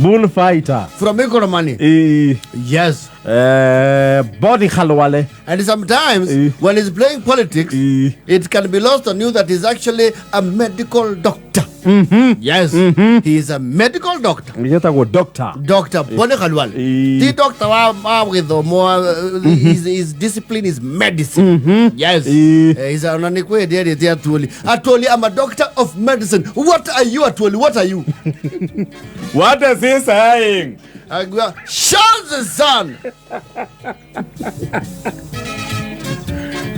Bullfighter. From Ikolomani. Yes. Boni Khalwale. And sometimes when he's playing politics, it can be lost on you that he's actually a medical doctor. Yes, he is a medical doctor. Yetagwo doctor. Dr. Boni Khalwale. Ti doctor wa gĩthomo, his discipline is medicine. Yes. He's a ona nĩ kwĩendia erĩte Atwoli. Atwoli, I'm a doctor of medicine. What are you, Atwoli? What are you? What is he saying? Agua, Charles son.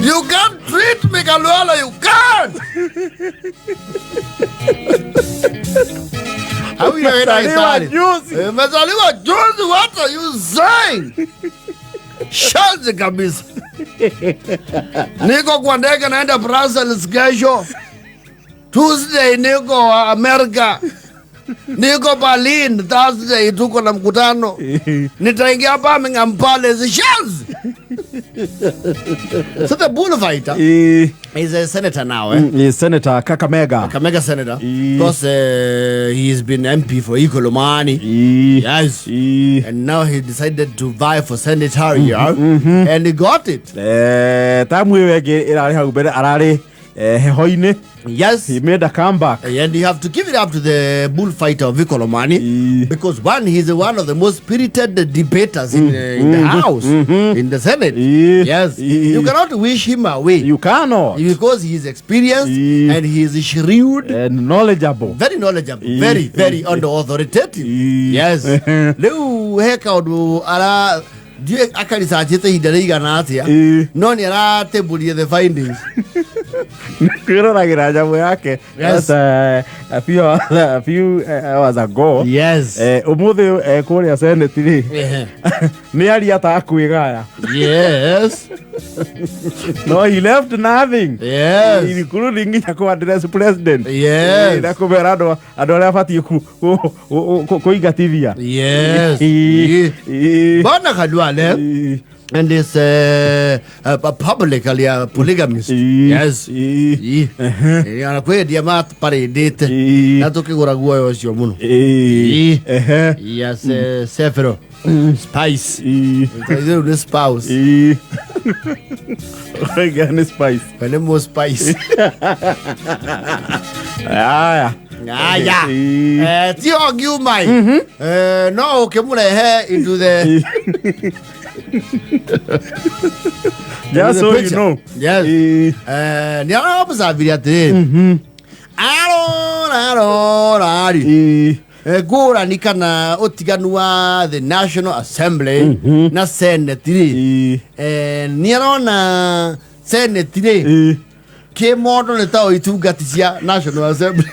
You can't treat me, Khalwale. You can't. How you Umezaliwa juzi. Umezaliwa juzi. What are you saying? Shanzi kabisa. Niko kwa ndege naenda Brussels kesho. Tuesday niko America. Niko Berlin Thursday, tuko na mkutano. Nitaingia Birmingham Palace. Shanzi. So the bullfighter is a senator now, eh? Is Senator Kakamega. Kakamega senator. Because he's been MP for Ikolomani. Yes. And now he decided to vie for senator, yeah? And he got it. Tamu ĩyo ĩngĩ ĩrarĩ hau mbere ararĩ heho-inĩ. Yes. He made a comeback. And you have to give it up to the bullfighter of Ikolomani because one, he's one of the most spirited debaters in the House, in the Senate. Yes. You cannot wish him away. You cannot. Because he is experienced and he is shrewd. And knowledgeable. Very knowledgeable. Very, very under authoritative. Yes. Rĩu he kaũndũ ara ndiũĩ akaresearchĩte ihinda rĩigana atĩa, no nĩ aratembũrire the findings. Kwĩroragĩra nyamũ yake. Yes. That's, a few hours ago. Yes. Ũmũthĩ kũrĩa Senate rĩ, nĩ aria atakwĩgaya. No, he left nothing. Including nginya kũ address president. Na kũmera andũ arĩa abatiĩ kũingatithia. Bwana Khalwale and is publicly a polygamist. Yes. Anakwendia maparĩndĩte na tũkĩgũra guoya ũcio mũno. Yes, several. Spice. Rĩu nĩ spouse. Oiga nĩ spice. We nĩ mũ spice. Aya. Aya. Ti o ngiumai. No ũkĩmũrehe into the Just so you picture. know. Yes. Nĩ arabũcabire atĩrĩrĩ, arora arora rĩ, ngũrani kana ũtiganu wa the National Assembly na Senate rĩ, nĩ arona Senate rĩ, kĩmondo nĩ ta o itungati cia National Assembly.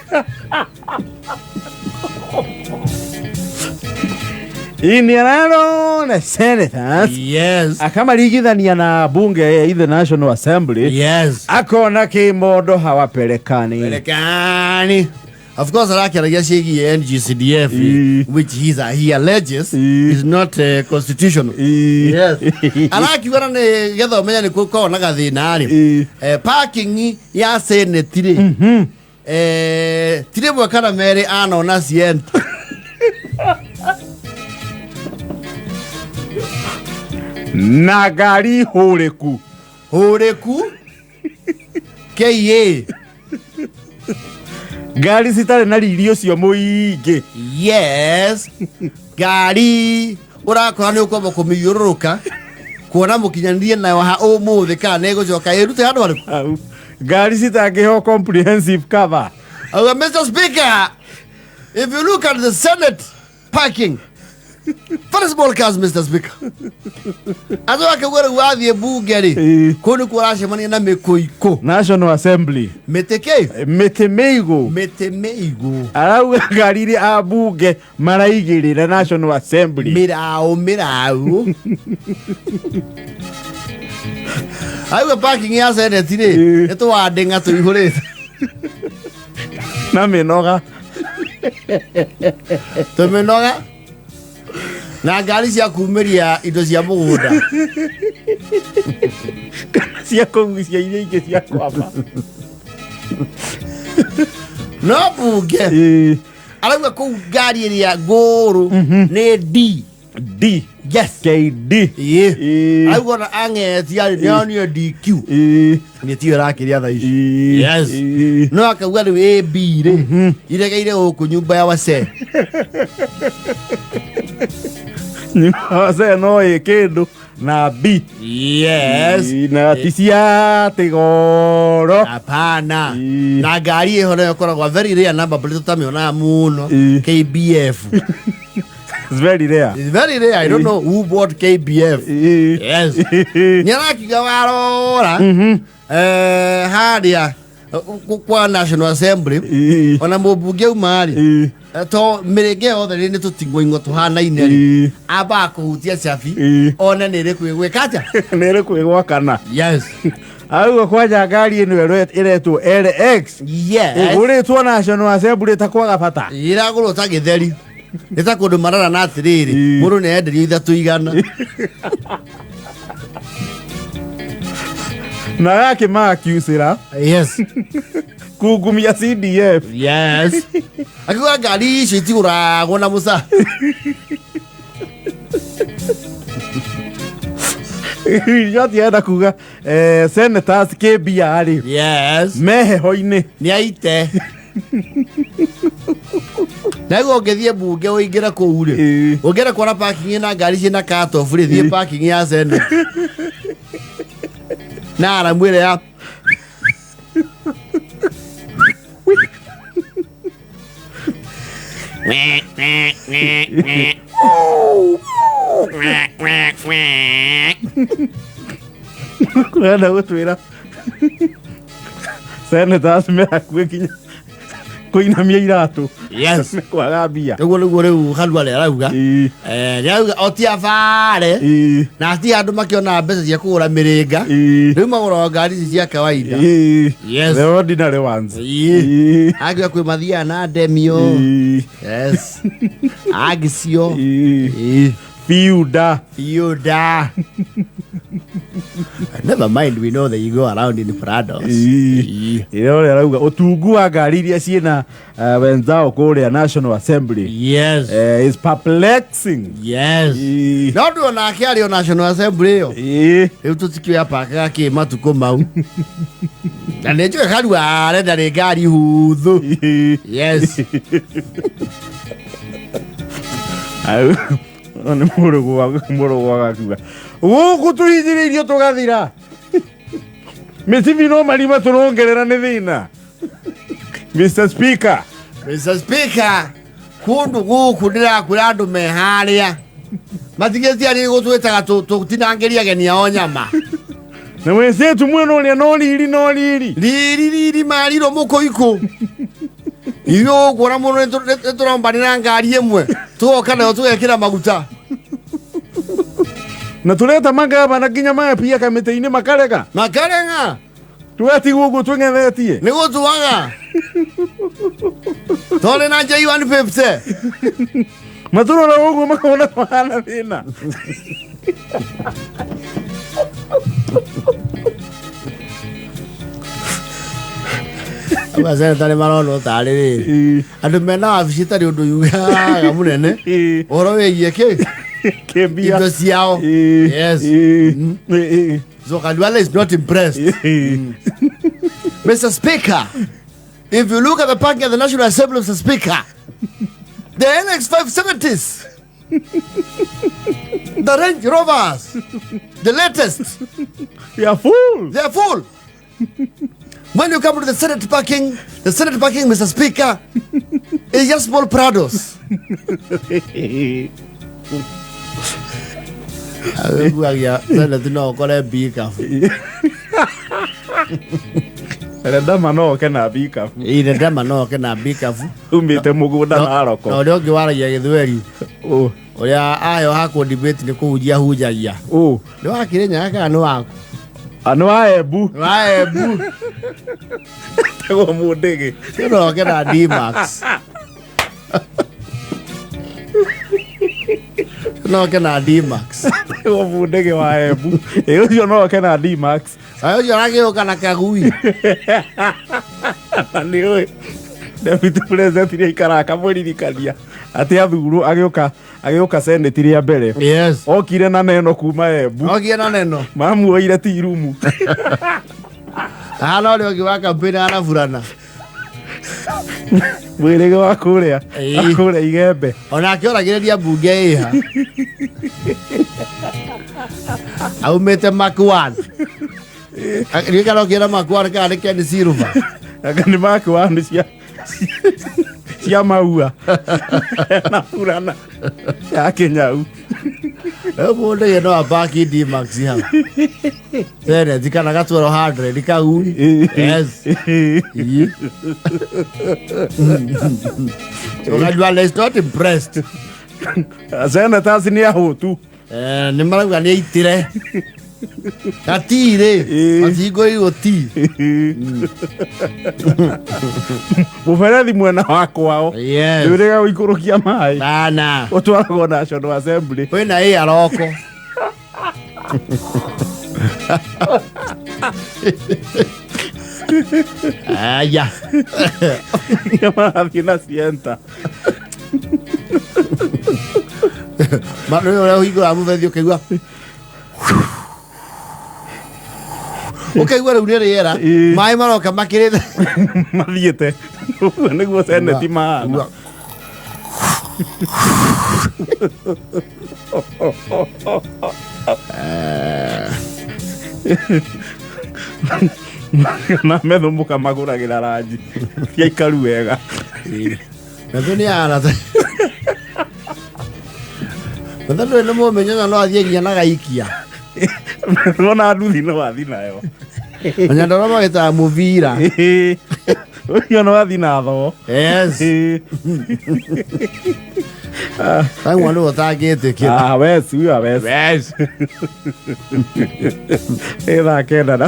Nĩ ararona senators akamarigithania na bunge ya the National Assembly, akona kĩmondo hawapelekani. Pelekani. Of course arakĩaragia ciĩgiĩ NGCDF, which he alleges is not constitutional. Yes. Arakiuga na nĩ getha ũmenye nĩ gũkoragwo na gathĩna rĩ, parking ya Senate rĩ, ti rĩmwe kana merĩ anona cienta. Na ngari hũrĩku. Hũrĩku KA. Ngari citarĩ na riri ũcio mũingĩ. Yes, ngari ũrakora nĩ ũkwamba kũmĩiyũrũrũka kuona mũkinyanĩrie nayo ha ũmũthĩ kana nĩ ĩgũcoka ĩrute handũ harĩkũ. Au. Ngari citangĩheo comprehensive cover. Auga, "Mr. Speaker, if you look at the Senate parking, very small cars, Mr. Speaker." Acoka akauga rĩu wathiĩ bunge rĩ, kũu nĩkuo ũracemania na mĩkũikũ. National Assembly. Mĩtĩ kĩ? Mĩtĩ mĩigũ. Mĩtĩ mĩigũ. Arauga ngari iria ambunge maraigĩrĩra National Assembly mĩraũ mĩraũ. Auga parking ya Senate rĩ, nĩ tũwandĩng'a tũihũrĩte. Na mĩnoga. Tũmĩnoga na ngari cia kumĩria indo cia mũgũnda. Cia kũgucia iria ingĩ cia kwamba. No bunge Arauga kũu ngari ĩrĩa ngũrũ nĩ D. D. Yes. KD. Ĩĩ. Ĩĩ. Arauga ona ang'etia rĩ nĩonio DQ. Ĩĩ. Nĩ tiyo ĩrakĩria thaa ici. Ĩĩ. Yes. Ĩĩ. No akauga rĩu AB rĩ iregeire gũkũ nyumba ya wase. Nyumba se no ĩ kĩndũ na B. Yes. Ĩĩ, na ti cia tigoro. Hapana. Ĩĩ. Na ngari ĩho nayo ĩkoragwo very rare number plate tũtamĩonaga mũno. Ĩĩ. KBF. It's very rare. It's very rare. I don't know who bought KBF. Ĩĩ. Yes. Nĩ arakiuga warora harĩa kwa National Assembly Ĩĩ. ona mũmbunge auma rĩ Ĩĩ. to mĩrĩnga yothe rĩ nĩ tũting'oing'o tũhanaine rĩ Ĩĩ. ambaga kũhutia cabi Ĩĩ. one nĩ ĩrĩkũ ĩgwĩka atĩa. Nĩ ĩrĩkũ ĩgwakana. Yes. Auga kwanja ngari ĩno ĩretwo LX. Yes. Ĩgũrĩtwo National Assembly ta kwaga bata. Ĩragũrwo ta gĩtheri nĩ ta kũndũ marara na atĩrĩrĩ Ĩĩ. mũndũ nĩ enderio 300. Na gakĩ makiucĩra Yes. kungumia CDF. Yes. Akiuga ngari icio itigũragwo na mũca. Yotienda kuga senators kĩmbia rĩ Yes. me heho-inĩ. Nĩ aite. Naguo ũngĩthiĩ mbunge ũingĩre kũu rĩ Ĩĩ. ũngĩenda kuona parking na ngari ciĩna cut-off rĩ thiĩ parking ya Senate na aramu ĩrĩa ya Ũrenda gũtwĩra senators me hakuhĩ nginya kũinamia iratũ. Yes. Nĩ kwaga mbia. Ũguo nĩguo rĩu Khalwale arauga. Ĩĩ. Nĩ arauga o ti abare Ĩĩ. na ti andũ makĩona mbeca cia kũgũra mĩrĩnga Ĩĩ. rĩu magũraga ngari ici cia kawaida. Ĩĩ. Yes. The ordinary ones. Ĩĩ. Ĩĩ. Angĩ kwĩ mathiaga na Demio. Ĩĩ. Yes. Agisio. Ĩĩ. Ĩĩ. Fiuda. Fiuda. Never mind, we know that you go around in Prados. Ĩĩ. Ĩrĩa ũrĩa arauga ũtungu wa ngari iria ciĩna wenzao kũrĩa National Assembly Yes. is perplexing. Yes. Ĩĩ. No ndũ onake arĩ o National Assembly ĩyo. Ĩĩ. Rĩu tũtikĩoya pakaga kĩ matukũ mau. Na nĩ njũĩ Karua arenda nĩ ngari huthu. Ĩĩ. Yes. Au, nĩ mũrũgũ agakiuga gũkũ tũhinyĩrĩirio tũgathira mĩcibi no marima tũrongerera nĩ thĩna. Mr. Speaker. Mr. Speaker, kũndũ gũkũ ndĩrakwĩra andũ me harĩa matigĩtia nĩ gũtwĩtaga tũtinangĩrie ageni ao nyama. Na wenzetu mwena ũrĩa no riri no riri. Riri riri marirwo mũkũikũ. Ithuĩ ũkuona mũndũ nĩ tũrombanĩra ngari ĩmwe tũgoka nayo tũgekĩra maguta. Na tũreta magavana nginya mapia kamĩtĩ-inĩ makarega. Makarega. Tũgatigwo ũguo twĩng'ethetie. Nĩ gũtuaga. Tondũ na J150. Matũrora ũguo makona tũhana thĩna. Maseneta nĩ maronwo tarĩ rĩrĩ. Ĩĩ. Andũ mena wabici itarĩ ũndũ yugaga mũnene. Ĩĩ. Ũhoro wĩgiĩ kĩ? Kĩmbia. Indo ciao. Ĩĩ. Yes. Ĩĩ. Ĩĩ. So Khalwale is not impressed. Ĩĩ. Mr. Speaker, if you look at the parking at the National Assembly, Mr. Speaker, the NX 570s, the Range Rovers, the latest, They are full. they are full. When you come to the Senate parking, Mr. Speaker, is just small Prados. Senate no ũkore mbikabu. Rendama no oke na mbikabu. Ĩ, Rendama no oke na mbikabu. Umĩte mũgũnda Naroko. Na ũrĩa ũngĩ waragia gĩthweri. Ũ. Ũrĩa aheo ha kũ debate nĩ kũhunjia hunjagia. Ũ. Nĩ wa Kĩrĩnyaga kana nĩ waku? Nĩ wa Embu. Nĩ wa Embu. Tagwo Mũndĩgĩ. Ũcio no oke na D-Max. Ũcio no oke na D-Max. Tagwo Mũndĩgĩ wa Embu. Ĩ, ũcio no oke na D-Max. Ũcio aragĩũka na kagui. Na nĩ ũĩ. Deputy President nĩ aikaraga akamũririkania atĩ athurwo agĩũka senate rĩa mbere. Yes. Okire na neno kuma Embu. Okie na neno. Mamuoire ti rumu. Hana ũrĩa ũngĩ wa campaign araburana. Mwĩrĩga wa kũrĩa. Ĩĩ. Kũrĩa Igembe. Onake oragĩrĩria mbunge ĩha. Aumĩte Mark 1. Nĩ kana ũkĩra Mark 1 kana nĩ Ken Silver. Anga nĩ Mark 1 cia maua. Na burana. Ya Kĩnyau. Rĩu mũndũ ye no abaki D-Max hau. Senate kana ga 1200 kau. Yes. Ĩĩ. So Khalwale is not impressed. Senators nĩ ahũtu. Nĩ marauga nĩ aitire. Gatirĩ. Ĩĩ. Matihingũrĩirwo ti. Mũberethi mwena wa kwao. Yes. Ndũrĩga gũikũrũkia maĩ. Bana. Ũtwaragwo National Assembly. Kwĩna ĩ aroko. Aya. Marathiĩ na sienta. Nĩ ũrĩa ũhingũraga mũberethi ũkaigua ũkaigua rĩu nĩ rĩera. Ĩĩ. Maĩ maroka makĩrĩte. Mathiĩte. Ũguo nĩguo senate mahana. Na metho mũkamagũragĩra ranji. Ti aikaru wega. Metho nĩ arata. Metho ndũrĩ nĩ mũmenyo no athiĩ nginya na gaikia. Ona nduthi no athi nayo. Anyandoro magĩtaga mũbira. Ũcio no athi na thoo. Yes. Tangwa nĩwe ũtangĩtĩkĩra. Ah, wes, huyo hawezi. Yes. Ĩ thaa 9 na